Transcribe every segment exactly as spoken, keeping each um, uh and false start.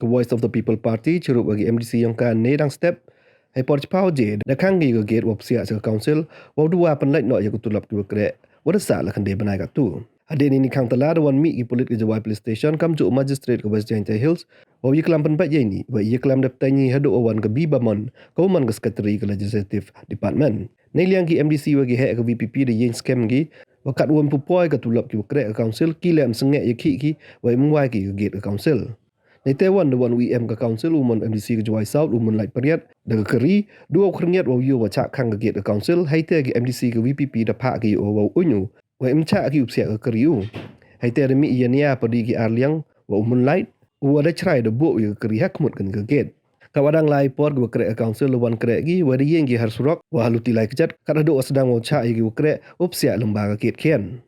Ka Voice of the People Party chirup wa ki M D C yong ka ne dang step, hei por chiphaw je da khang ki ka gate wa psiah cha ka council, wa u duwa pynlait noh ya ka tulop ki wa kreh, wa da sah la khynde bnai katu. Hadien ini khang tala da wan mih ki pulit ka Jowai Police Station, kamjooh magistrate ka West Jaintia Hills, wa u yaklam pynbait ya ini, wa i yaklam da pteng i hadooh wa wan ka B Bamon, ka wa man ka secretary ka Legislative Department. Nei liang ki M D C wa ki heh ka V P P da yeng skhem ki, wa kat wa ym pu poi ka tulop ki wa kreh ka council, ki leh ym sngeh ya khih ki, wa ym wai ki ka gate ka council. Neite wan da wan u E M ka council, u mon M D C ka Jowai South, u Moonlight Pariat, da ka kari, du wa u khyrngiat wa u yoh wa chah khang ka gate ka council, heite ki M D C ka V P P da phah ki yoh wa u uñ u, wa ym chah ki u psiah ka kari u. Heite da mih ya nia padi ki ar liang, wa u Moonlight, u wa da chrai da buh ya ka kari ha khmut kani ka gate. Ka wa dang lai por ki wa kreh ka council da wan kreh ki, wa da yeng ki har surok, wa ha luti lai kjat, kat hadooh wa sdang wa u chah ya ki wa kreh, u psiah lyngba ka gate khian.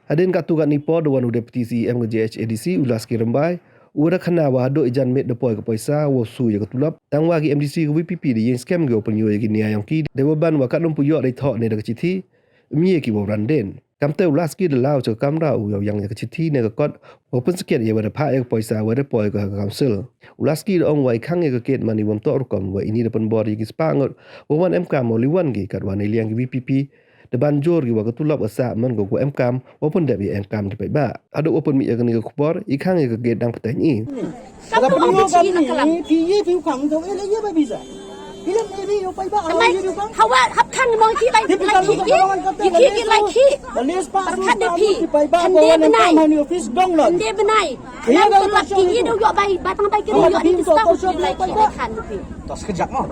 Hadien katu katni por da wan u Deputy C E M ka J H A D C, u Laski Rymbai, u da khana wa hadooh i jan miet da poi ka poisa, wa u su ya ka tulop. Tang wa ki M D C ka V P P da yeng skhem ki wa pynyoh ya ki nia yong ki, da wa ban wa kat ym pu yoh da i thoh ne da ka chithi, ym ye ki wa u ran dien. Kamte u Laski da law cha ka kamra u yow yang ya ka chithi ne ka kot, wa u pynskhem ya wa da phah ya ka poisa, wa da poi ka ha ka council. U Laski da ong wa i khang ya ka gate man i wa ym toh rukom, wa ini da pynbor ya ki spah ngut, wa wan em kam wa li wan ki, kat wa nei liang ki V P P, da ban jur ki wa ka tulop wa sah man ko wa em kam, wa pyndep ya em kam ki paidbah. Hadooh wa pynmih ya kani ka khubor, i khang ya ka gate dang pteng i. Kam tu ong chi na kalam. Phi ye phi u khang to, eh, le ye ba visa. Phi le ye phi u paidbah, eh, ye phi u khang. Hawa hap khang mo ki lai, lai ki, ki, ki lai ki. Pyrkhat de phi. Khynde bnai. Khynde bnai. Lam tu lak ki ye du yoh bai, bai tang bai ki yoh ni ki staff u lai ki lai khan de phi. Tas kejap mo.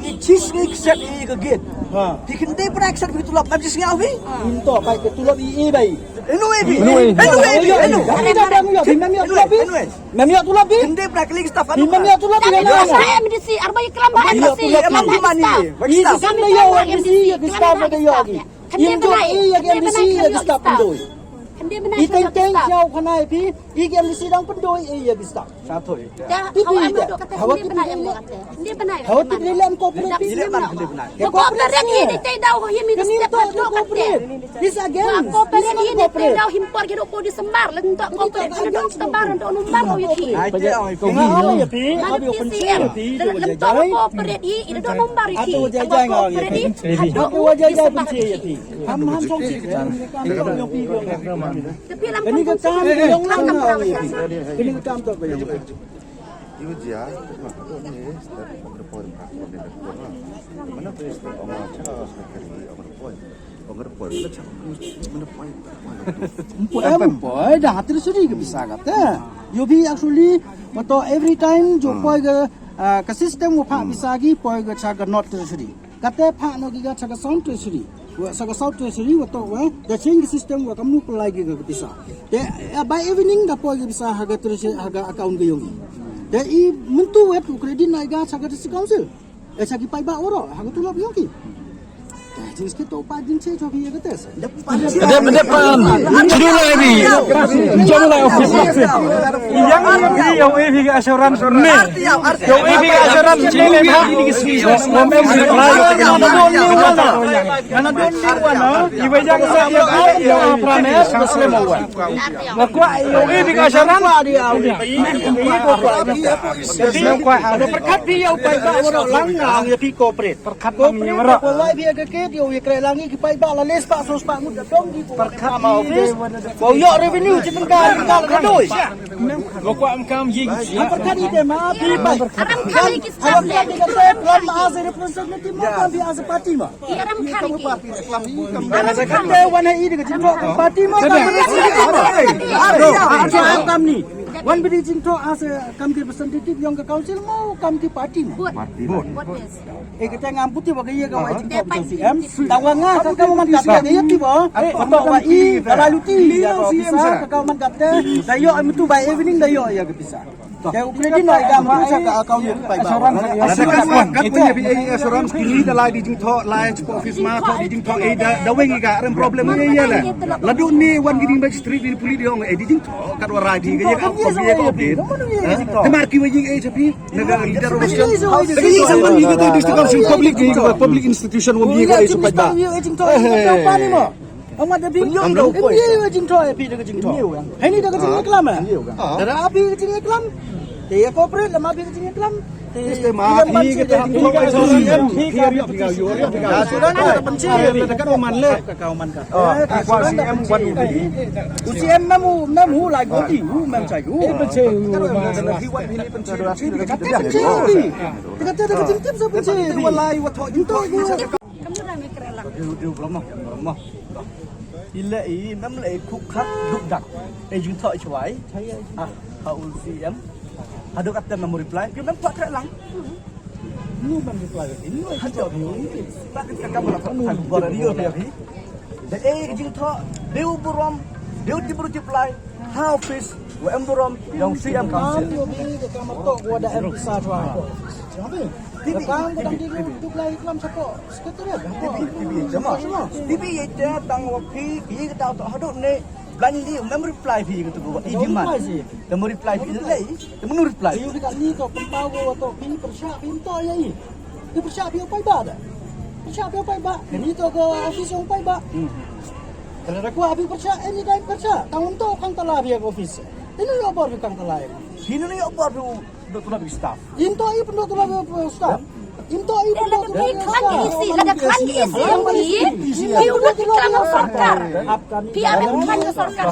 I chis ngi kset i ka gate. Ha. Phi khynde bnai kset phi tulop, ngam chis ngi au phi. Into kai ka tulop i, i bai. Enu e phi. Enu e phi. Enu e phi. Enu e phi. Enu e phi. Mem yoh tulop phi. Khynde bnai kali staff anu. Mem yoh tulop phi. Anu. M D C, arba ikram ba M D C. Emang di mani. I staff da yoh, M D C ya ki staff da yoh ki. Khynde bnai, khynde bnai, khynde bnai. Khynde bnai, i teng teng yoh khana phi, i ki M D C dang pyndoi, i ya ki staff. Sa thoi. Hawa em dok kata khynde bnai em kata. Khynde bnai. Hawa ti rilem ko phi. Ko phi rilem ni te daw ho yemi step to ko phi. This again. Ko phi rilem ni te daw him por ki ko December, len to ko phi rilem December, len to November ko yaki. Ai te ai ko. Len to ko phi rilem ni, len to November yaki. Ko phi rilem ni. Ham, ham song chi. Kani ka kam yong lang na. Kani ka kam to ka yong. Iwa jia, ma ka ni step, ma ka por ma ka ni por. Mana ko step, ama cha ka kari, ama por. Ama por, mana cha, mana por. Em, em, poi, da hati suri ka bisa kata. Yo bi actually, mato every time, jo poi ka, ah, ka system wa pha bisa ki, poi ka cha ka North Treasury. Kate phah noh ki ka cha ka South Treasury. Wa cha ka South Treasury wa toh wa, da change ki system wa kamnu pynlai ki ka pisa. Te, eh, by evening da poi ki pisa ha ka treasury, ha ka account ka yong ki. Te i myntu wa u credit noh i ka cha ka District Council. Eh, cha ki paidbah waroh, ha ka tulop yong ki. Te, jingste to pa jingche cho ki ya ka te. Dep, dep, um, chidu lai bi. Jom lai office, office. Yang ni bi, yang ni bi assurance ni. Yang ni bi assurance ni le na. Yang ni bi lai. Mana don ni wana. Mana don ni wana. Iwa yang sa yang ai, yang apa ni, Muslim awan. Wa kwah, yang ni bi assurance. Yang kwah. Ada perkat bi yang paidbah waroh lang, yang bi corporate. Perkat ko pynrap ko lai bi ka ke, yow ye kreh lang i ki paidbah la le spah so spah ngut da dong ki ko. Perkat ma office. Ko yoh revenue chi tyngka tyngka la doi. Ko kwah em kam ying. Ha perkat i te ma bi bai. Aram khali ki staff le. Lam as a representative ma kam bi as a party ma. Aram khali ki. Aram khali. Wan ha i de ka jingthoh party ma kam. Kam ni. Wan bi de jingthoh as a kam ki representative yong ka council ma kam ki party ma. Vote. Vote. Eh, kita ngam puti wa ka ye ka wa jingthoh C M. Ta wa nga ka ka man ka ka ye ti wa. Wa to wa i ka la luti ya ko pisa ka ka man ka te. Da yoh em tu by evening da yoh ya ka pisa. Te u credit no i ka man sa ka account ya ka pa. Assurance, assurance ki ni da lai di jingthoh, lai chi office ma thoh di jingthoh, eh, da, da weng i ka rem problem ye ye le. La du ni wan ki ding registry di puli di ong, eh, di jingthoh, kat wa rai di ka ye ka account ye ka update. Te mar ki wa ye, eh, chapi. Naga leader of state. Kini sa man ni ka district council public ni ka public institution won ni ka isu pa. Amat da bi. Ni ka jingthoh e pi da ka jingthoh. Hai ni da ka jingklam e. Dara api ka jingklam. Te ya cooperate lama bing jingklam. Te ma phi ka ta phi ka CM phi ka ri phi ka yo ri phi ka. Ya, sudah na, ta pynche. Ka ka man le. Ka ka man ka. Oh, ka CM wan u. U CM mem u, mem u lai ko ti, u mem chai u. Pynche u. Ka ta pynche u. Ka ta pynche u. Ka ta pynche u. Wa lai wa tho. Into u. Diu, diu, broma, broma. Ile i, mem le i khuk khak duk dak. E jingthoh chwai. Ah, ha u CM. Hadooh katte mem reply. Ki mem thoh kre lang. Nu mem reply ki. Nu ha jooh. Ba ka ka ba la thoh. Bor ri yo phi. Da e jingthoh. Deu burom. Deu tip reply. Ha office. Wa em burom. Yong CM council. Yo bi ka kam toh wa da em pisa chwa. Ti bi, ti bi, ti bi. Ti bi, ti bi, jama. Ti bi, ye te tang wa phi, ye ka tau to hadooh ne. Plan ni, mem reply phi ka tu ko, i demand. Te mo reply phi le, te mo reply. Yu ka ni to, pynpaw ko to, phi pyrshah, phi to ya i. Phi pyrshah, phi u paidbah da. Pyrshah, phi u paidbah. Ni to ko office u paidbah. Hmm. Te da ko phi pyrshah, anytime pyrshah. Tang to khang tala phi ka office. Ini yo bor phi khang tala. Ini yo bor phi Pyndoh tulop i staff. Im toh i pyndoh tulop i staff. Im toh i pyndoh tulop i staff. Phi pyndoh tulop i sorkar. Phi pyndoh tulop i sorkar.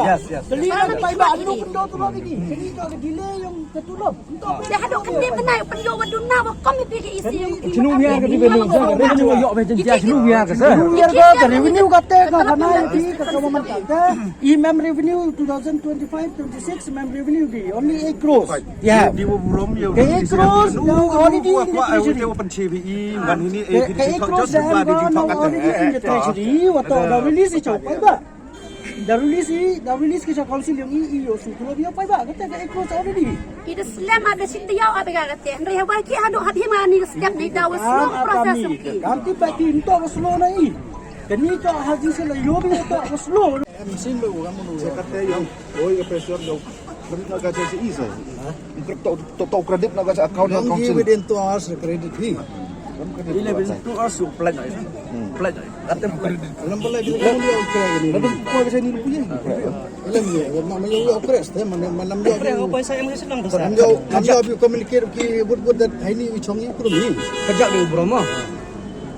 Yes, yes. Pyndoh tulop i paidbah. Anu pyndoh tulop i. Kani ka delay yong ka tulop. Dah hadooh kani bnai pyndoh wa duna wa kom i phi ka isi yong. Chinu wiar ka revenue ka, revenue yoh be jenja chinu wiar ka sa. Chinu wiar ka revenue ka te ka khana i phi ka ka man ka. I mem revenue two thousand twenty-five twenty-six mem revenue di only eight crores. Yeah. Di, di wa burom ya. Eight crores already in the treasury. Wa pynche phi i, wan ini, eh, eight crores already in the treasury. Wa toh da release i chong paidbah. Da release i, da release ki cha council yong i, i yoh su tulop yoh paidbah. Kata ka eight crores already. I da slem a da sitiaw a bega kata. Hynrei hawa ki hadooh hadhi mani step ni da wa slow process yong ki. Kam ti ba ki nto wa slow na i. Kani ka ha ki se la yoh bi nto wa slow. Em, sin ba u kam nu. Sa kate yong, oi, ka pressure yong. Credit na ka cha isa. Ha? Credit to, to, to credit na ka cha account na council. Don't give within two hours credit hi. Ile within two hours u apply na. Hmm. Apply na. Atem credit. Lam pala bila kamu dia credit ni. Ladam ko ka cha ni punya. Lam ni, ma, ma, yow, yow credit, eh, ma, ma, lam yow. Credit, apa saya yang senang tu, sir. Lam yow, lam yow bi communicate ki, buat, buat dat, hai ni, i chong i, kurum ni. Kajak di u burom.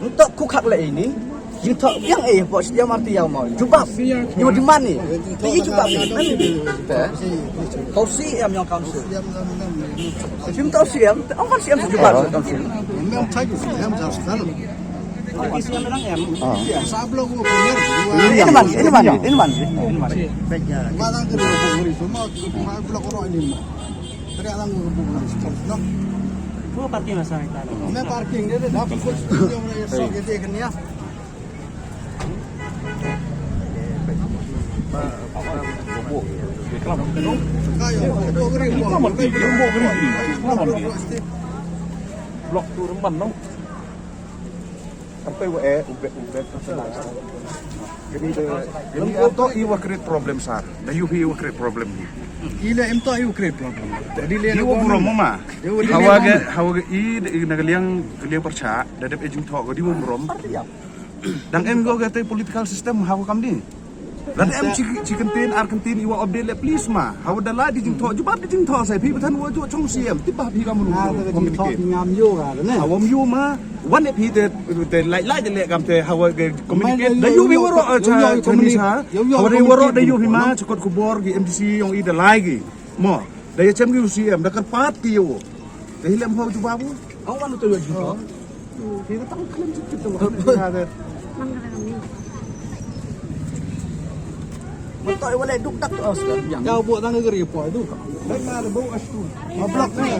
Ntok ku khak le ini. Jingthoh yang e po siam arti yau mo. Jubab. Ni mo demand ni. Ni jubab ni. Kau CM yong council. Jingthoh CM, ang kan CM jubab council. Ini man, ini man, ini man, ini man. Dua parking masa kita. Parking dia dah. Blok tu remban no. Sampai wa, eh, ubet, ubet. Kani da, kani da to i wa create problem sir. Da yu hi wa create problem ni. Ila em to i wa create problem. Jadi le wa burom ma. Hawa ga, hawa ga i, i na ka liang, ka liang pyrchah, da dep e jingthoh, di wa burom. Dang em ko ka te political system ha ko kam ni. Lada em chi, chi kyntien, ar kyntien i wa update le please ma. Hawa da la di jingthoh, jubab di jingthoh sa phi pathan wa ju chong CM. Tip ba phi kam ru. Communicate. Hawa ym yoh ma. Wan e phi te, te lai, lai te le kam te hawa ke communicate. Da yu bi waroh cha, cha ni sa. Hawa da yu waroh da yu phi ma, cha kot khubor ki MDC yong i da lai ki. Mo, da ya chem ki u CM, da kyrpad ki yow. Te hi lem haw jubab u. Aw wan u te yow jubab. Ki ka tang khlem chit chit te wa. Man toh i wa le duk dak tu as ka yang. Ka bu tang ka ri poi du. Dai ma le bu as tu. Ma blok ni.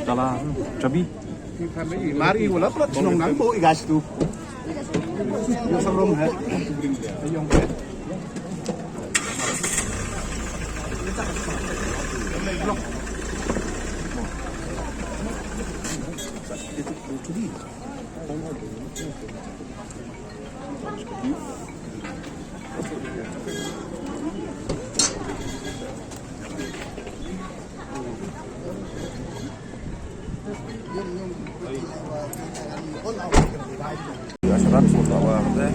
Tala, chabi. Mari wala plat chnong nang bo i gas tu. Yung sa room ha. Yung Assurance mo tawa kate,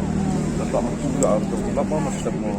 tawa mo juga untuk lama masih mo.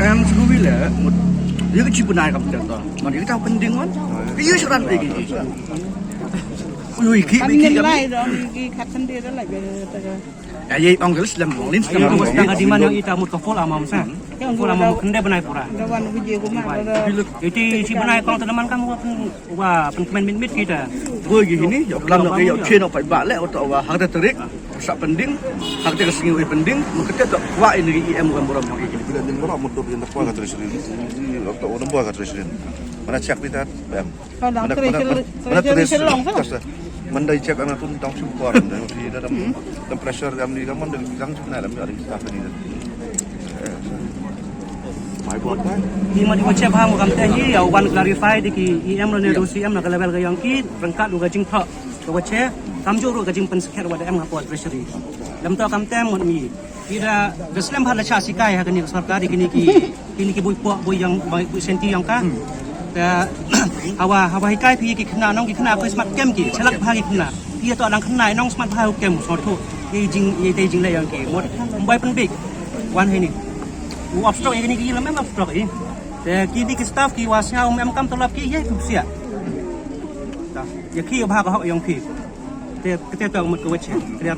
Em sku wi le, mut, ye ka chi bnai kam te to. Man ye ka pending wan. Ye shu ran pe ki. Ui, ui, ki, ki, ki, ki. Lai do, ki khat kan de lai be ta ka. Ya, ye ong ke slem, lin slem. Ye ko bas ka demand yong i ta mut ka full amount sa. Full amount khynde bnai pura. Da wan wi je ko ma da. Iti chi bnai kong ta man kam wa pen, wa pen kmen mit mit kita. Woi, ye hini, yow plan no ke yow chen no paidbah le, wa to wa hak ta tarik. Sa pending, hak te ka sngi u pending, mut kate to wa ini i em wa burom. Bila ding burom mut to bin da kwa ka treasury. Ni to wa burom ka treasury. Mana check ni ta, bam. Mana, mana, mana treasury long sa. Mana check ana tun tang sum kwa, da fi da dam, dam pressure dam ni dam da dang sum na dam ari staff ni da. Mai buat kan? Ni ma di wa check ha mo kam te hi, ya wan clarify di ki E M lo ne do C M na ka level ka yong ki, rangkat lu ka jingthok. Ka wa che, kamjooh ruh ka jingpynskhem wa da em ha ka treasury. Lem to kam te mut mi. Ki da, da slem bha la cha sikai ha kani ka sorkar, kini ki, kini ki bui pok, bui yang, bui, bui senti yong ka. Ka, hawa, hawa hikai phi ki khynnah nong, ki khynnah ko smat kem ki, chalak bha ki khynnah. Ki to nang khynnah nong smat bha u kem, sor thu. Ye jing, ye te jing le yong ki. Mut, mbai pynbik. Wan hini. U obstruct ye kini ki lam em obstruct i. Te kini ki staff ki wa sñiaw em kam tolap ki ye tu sia. Ta, ye ki bha ka hok yong ki. Te, kete to mut ko weche. Clear.